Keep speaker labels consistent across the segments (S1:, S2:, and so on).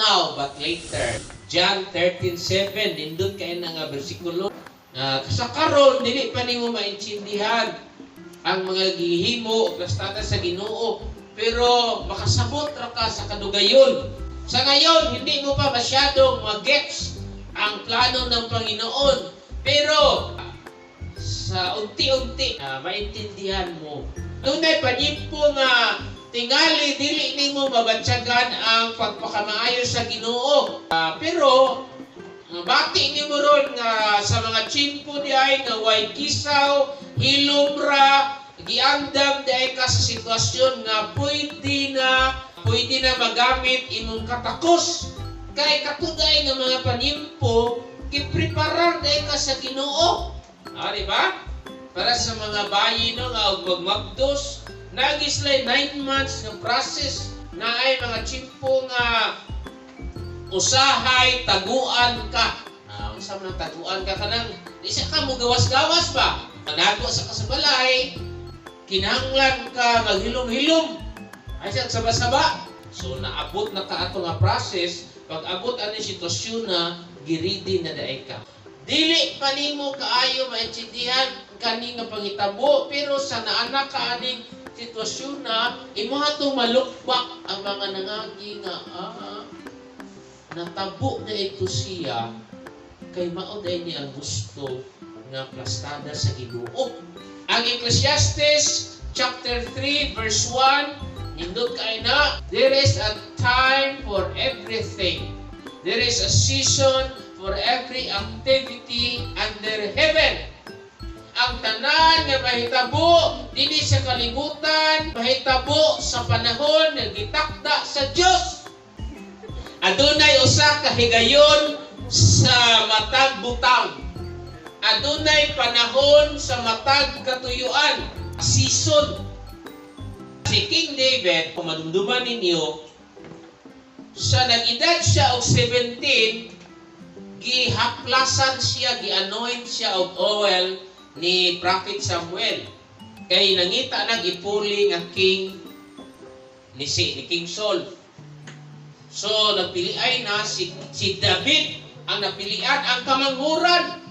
S1: now, but later. John 13:7, nindot kay na nga bersikulo. Sa karon dili pa nimo maintindihan ang mga gihimo plastada sa Ginoo, pero makasabot ra ka sa kadugayon. Sa ngayon, hindi mo pa masyadong magets ang plano ng Panginoon, pero sa unti-unti maintindihan mo. Dunay panyimpo nga tingali dili nimo mabatsyagan ang pagpakamaayo sa Ginoo. Pero bati nimo ron nga sa mga tiyempo diay nga way kisaw, hilom ra, giandam diay ka sa sitwasyon nga pwede na magamit imong katakos. Kay katuday nga mga panyimpo, gipreparar diay ka sa Ginoo. Di ba? Para sa mga bayi, no, nga og magmabdos, nagislay 9 months nga process na ay mga tiyempo nga usahay taguan ka. Unsa man ang taguan ka? Kanang di siya ka mo gawas-gawas ba? Manago sa kasabalay, kinahanglan ka maghilom-hilom. Ay siya saba-saba. So naabot na ka ato nga process, pag abot ani sitwasyon na giridi na daay ka. Dili pa nimo kaayo maintindihan kani nga pangitabo, pero sa naana ka aning sitwasyon na imo tong malukbak ang mga nangagi nga natabo na ito siya kay mao day ni ang gusto nga plastada sa Ginoo. Ang Ecclesiastes chapter 3 verse 1, nindot kay na, there is a time for everything. There is a season for every activity under heaven. Ang tanan nga mahitabo dinhi sa kalibutan, mahitabo sa panahon nga gitakda sa Dios. Adunay usa ka higayon sa matag butang. Adunay panahon sa matag katuyuan, season. Si King David, kung madumduman ninyo, sa nag-edad siya og 17, gihaplasan siya, gi-anoint siya og oil ni Prophet Samuel. Kay nangita nang ipuli nga king ni King Saul. So nagpiliay na si David ang napilian, ang kamanghuran.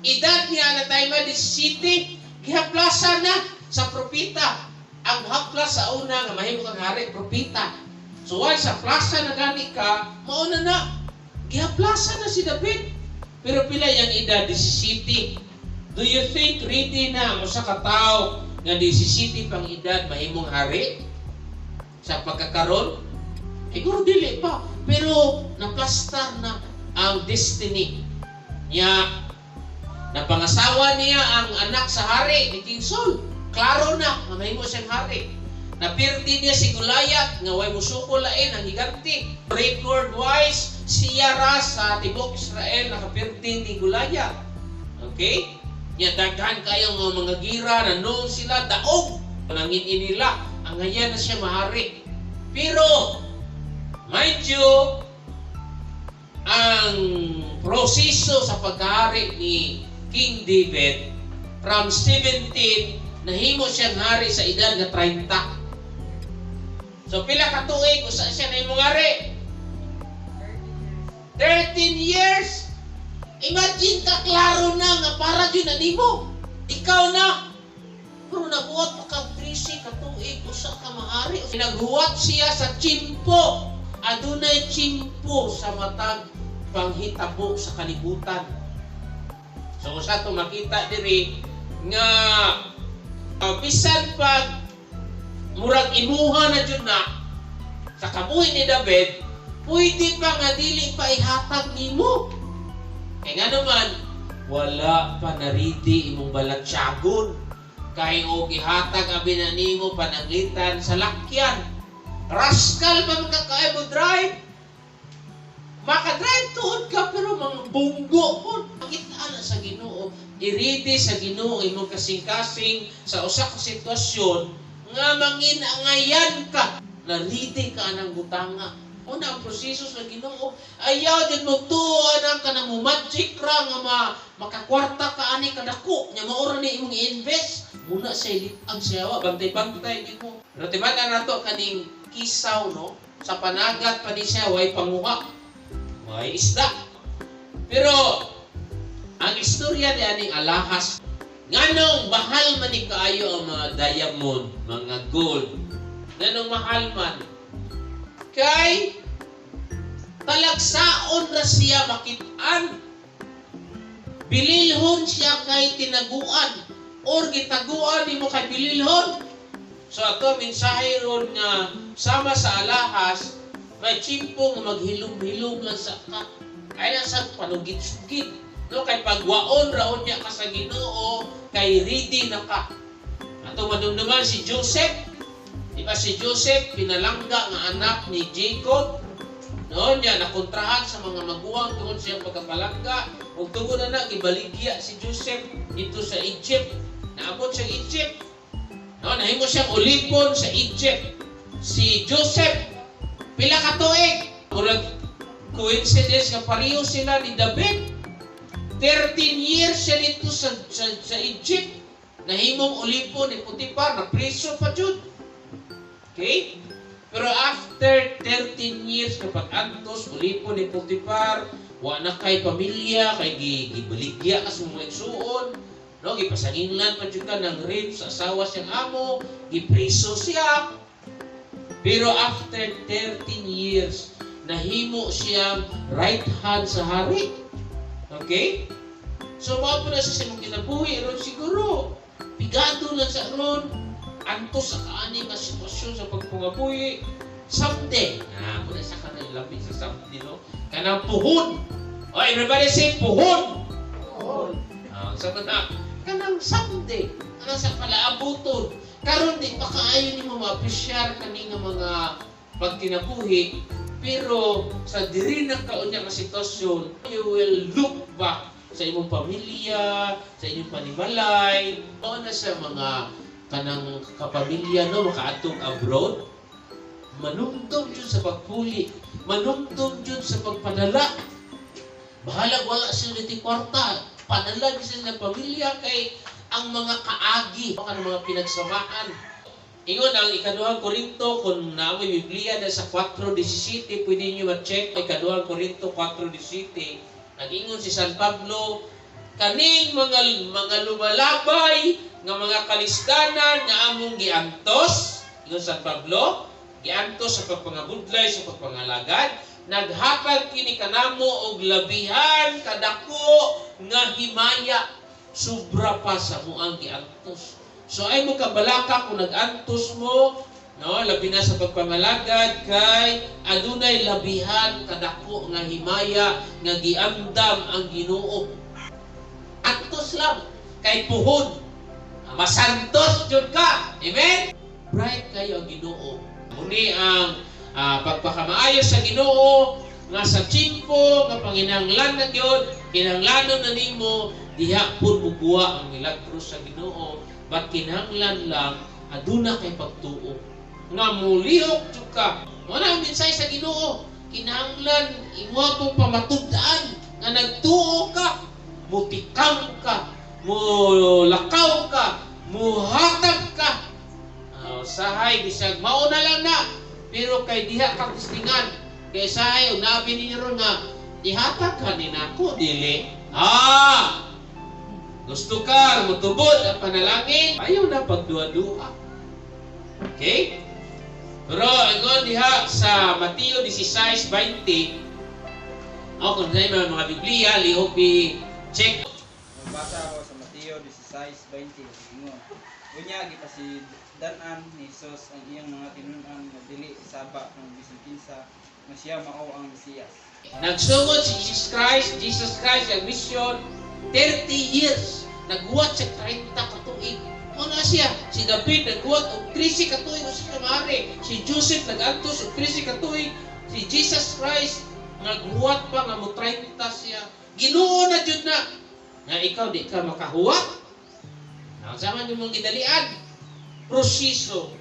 S1: Edad niya na time 17, gihaplasan na sa propeta. Ang haplas sa una nga mahimo kang hari, propeta. So once sa plaza na gani ka, mauna na. Gihaplasan na si David. Pero pila yang edad? 17. Do you think ready na ang usa ka tawo nga 17 pang edad mahimong hari? Sa pagkakaron? Siguro dili pa. Pero naplastar na ang destiny niya. Napangasawa niya ang anak sa hari ni King Saul. Klaro na nga mahimo siyang hari. Napirdi niya si Goliath nga way musuko lain ang higante. Record wise, siya ra sa tibok Israel nakapirdi ni Goliath. Okay? Nya daghan kayo nga mga gira na noon sila daog. Nangin nila ang ngayon na siya mahari. Pero mind you, ang proseso sa pagkahari ni King David from 17, nahimo siyang hari sa edad nga 30. So pila ka tuig usa siya nahimong hari? 13 years. Imagine ka, klaro na nga para jud na nimo. Ikaw na. Pero naghuwat pa kag 13 ka tuig usa ka mahari. Naghuwat siya sa tiyempo. Adunay tiyempo sa matag panghitabo sa kalibutan. So usa to makita diri nga bisan pag murag imuha na jud na sa kabuhi ni David, pwede pa nga dili pa ihatag nimo. Kay nga naman, wala pa naridi imong balatyagon. Kay og ihatag abi na nimo pananglitan sa lakyan. Rascal pa man ka kaayo mo drive. Makadrive tuod ka pero mga bunggo po. Makita na sa Ginoo, iridi sa Ginoo imong kasing-kasing sa usa ka sitwasyon nga manginangayan ka. Naridi ka ng butanga. Una ang proseso sa Ginoo. Ayaw din mo tuo anang ka na mo magic ra nga makakwarta ka ani kadako nya maura ni imong i-invest. Muna sa ang sayawa bantay-bantay nimo. Pero timan nato kaning kisaw, no. Sa panagat pa ni siya, way panguha, way isda. Pero ang istorya ni aning alahas, nganong mahal man ni kaayo ang mga diamond, mga gold? Nganong mahal man? Kay talagsaon ra siya makit-an. Bililhon siya kay tinaguan or gitaguan nimo kay bililhon. So ato mensahe ron nga sama sa alahas, may tiyempo nga maghilom-hilom lang sa ka. Ay lang sa panugit-sugit. No, kay pagwaon raon niya ka sa Ginoo, kay ready na ka. Ato madumduman si Joseph. Di ba si Joseph pinalangga nga anak ni Jacob? No, niya nakontrahan sa mga maguwang tungod sa iyang pagkapalangga. Ug tungod na na gibaligya si Joseph dito sa Egypt. Naabot sa Egypt. No, nahimo siyang ulipon sa Egypt. Si Joseph, pila ka tuig? Murag coincidence nga pareho sila ni David. 13 years siya dito sa Egypt. Nahimong ulipon ni Potiphar, napriso pa jud. Okay? Pero after 13 years kapag antos ulipon ni Potiphar, wa na kay pamilya, kay gibaligya ka sa mga igsuon, no, gipasanginlan pa jud ka ng rape sa asawa siyang amo, gipreso siya. Pero after 13 years, nahimo siyang right hand sa hari. Okay? So mao po na sa imong kinabuhi ron siguro. Pigado lang sa ron, antos sa kaani nga sitwasyon sa pagpangabuhi. Someday, muna sa kanang labi sa someday, no? Kanang puhon. Oh, everybody say puhon.
S2: Puhon.
S1: Sa kana, kanang someday, kanang sa palaabuton. Karon di pa kaayo nimo maapresyar kani nga mga pagkinabuhi, pero sa diri na kaunya nga sitwasyon, you will look back sa imong pamilya, sa inyong panimalay, mao na sa mga kanang kapamilya, no, makaadtong abroad, manumdum jud sa pagpuli, manumdum jud sa pagpadala. Bahalag wala sila diti kwarta, padala gyud sila ng pamilya kay ang mga kaagi, ang mga pinagsamaan. Ingon ang Ikaduhang Korinto, kung naamoy Biblia na sa 4:17, pwede niyo ma-check Ikaduhang Korinto 4:17. Nag-ingon si San Pablo, kaning mga lumalabay nga mga kalisdanan nga among giantos, ingon San Pablo, giantos sa pagpangabudlay, sa pagpangalagad, naghatag kini kanamo og labihan kadako nga himaya, sobra pa sa muang giantos. So ay mo kabalaka kung nag-antos mo, no, labi na sa pagpangalagad, kay adunay labihan kadako nga himaya nga giandam ang Ginoo. Antos lang kay puhon. Masantos jud ka. Amen. Bright kayo ang Ginoo. Muni ang pagpakamaayo sa Ginoo nga sa tiyempo nga panginahanglan na gyud, kinahanglanon na nimo, diha pud muguwa ang milagro sa Ginoo. But kinahanglan lang aduna kay pagtuo nga mulihok jud ka. Mao na ang mensahe sa Ginoo. Kinahanglan imo pong pamatud-an nga nagtuo ka, mutikang ka, mulakaw ka, muhatag ka. Sahay bisag mao na lang na, pero kay diha ka testingan. Kay sahay og nabi ninyo ron nga ihatag ka ni nako dili. Gusto ka motubod ang panalangin, ayaw na pagduha-duha. Okay? Pero ingon diha sa Mateo 16:20, ako kung sa mga Biblia, lihok i-check.
S2: Magbasa ako sa Mateo 16:20. Ingon, unya gipasidan-an ni Jesus ang iyang mga tinun-an nga dili isaba kang bisan kinsa nga siya mao ang Mesiyas.
S1: Nagsugod si Jesus Christ ang mission 30 years. Naghuwat siya 30 ka tuig. Mao na siya. Si David naghuwat og 13 ka tuig usa ka maaari. Si Joseph nag-antos og 13 ka tuig. Si Jesus Christ naghuwat pa nga mo 30 siya. Ginoo na jud na. Nga ikaw di ka makahuwat. Naunsa man imong gidalian? Proseso.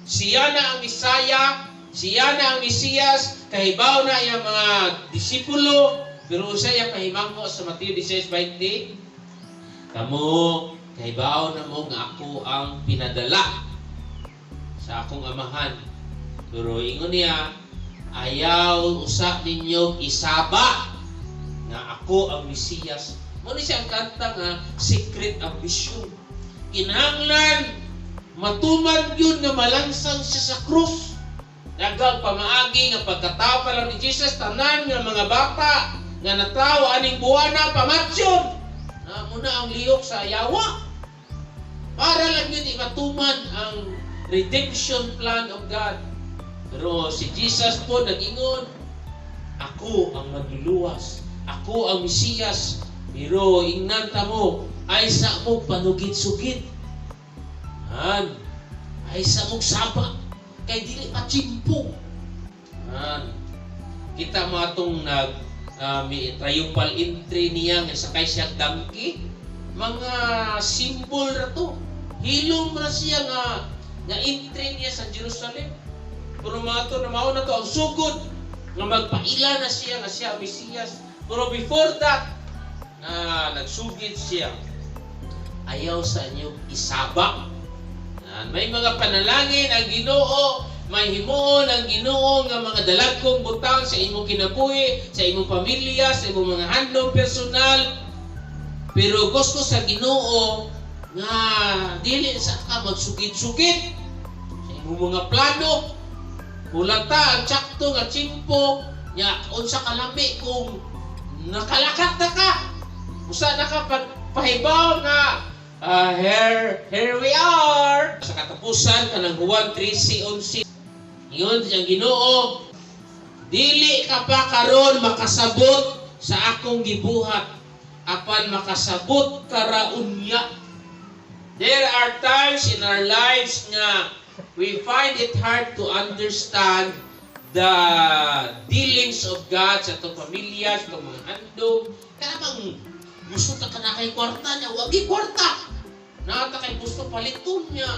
S1: Siya na ang Mesaya, siya na ang Mesiyas, kahibaw na iyang mga disipulo, pero usa iya pahimango sa Mateo 16:20, kamo, kahibaw na mo nga ako ang pinadala sa akong amahan. Pero ingon niya, "Ayaw usa ninyo isaba nga ako ang Mesiyas." Mao ni siya ang kanta nga Secret Ambition. Kinahanglan matuman yun nga malansang siya sa krus. Nagag pamaagi nga pagkatao pa lang ni Jesus, tanan nga mga bata nga natawo aning buwana pamatyon. Na muna ang lihok sa yawa. Para lang yun imatuman ang redemption plan of God. Pero si Jesus po nag-ingon, "Ako ang magluluwas. Ako ang Mesiyas." Pero ingnan ta mo, ay sa mo panugit-sugit. Han. Ay sa mong saba. Kay dili pa tiyempo. Han. Kita mo atong nag may triumphal entry niya nga sakay siya donkey. Mga symbol ra to. Hilom ra siya nga nga entry niya sa Jerusalem. Pero mga to na mao na to ang sugod nga magpaila na siya nga siya ang Mesiyas. Pero before that, na nagsugid siya, "Ayaw sa inyo isaba." Yan. May mga panalangin ang Ginoo, may himuon ang Ginoo nga mga dalagkong butang sa imong kinabuhi, sa imong pamilya, sa imong mga handom personal. Pero gusto sa Ginoo nga dili sa ka magsugid-sugid sa imong mga plano. Hulata ang tsakto nga tiyempo nya unsa kalami kung nakalakat na ka. Usa na ka pagpahibaw nga here we are. Sa katapusan kanang Juan 13:11. Ingon siyang Ginoo, "Dili ka pa karon makasabot sa akong gibuhat, apan makasabot ka ra unya." There are times in our lives nga we find it hard to understand the dealings of God sa atong pamilya, sa atong mga handom. Kana bang gusto ta ka na kay kwarta niya, wagi kwarta. Naa ta kay gusto paliton niya.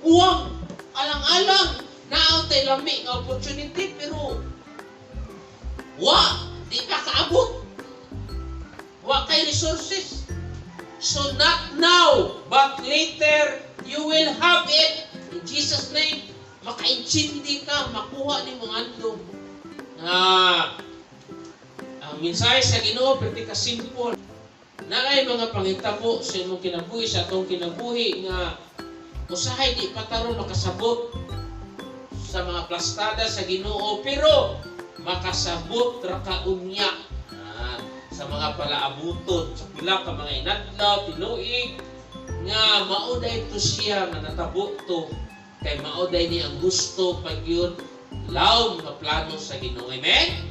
S1: Uwang, alang-alang, naa tay lami nga opportunity pero wa, di ka kaabot. Wa kay resources. So not now, but later you will have it. In Jesus' name, makaintindi ka, makuha ni mga andom. Ang mensahe sa Ginoo perti ka simple. Naay mga pangitabo sa imong kinabuhi, sa atong kinabuhi nga usahay di pa ta ron makasabot sa mga plastada sa Ginoo, pero makasabot ra ka unya sa mga palaabuton sa pila ka mga inadlaw, tinuig nga mao to siya nga natabo to kay mao day ni ang gusto pag yun laom nga plano sa Ginoo. Amen.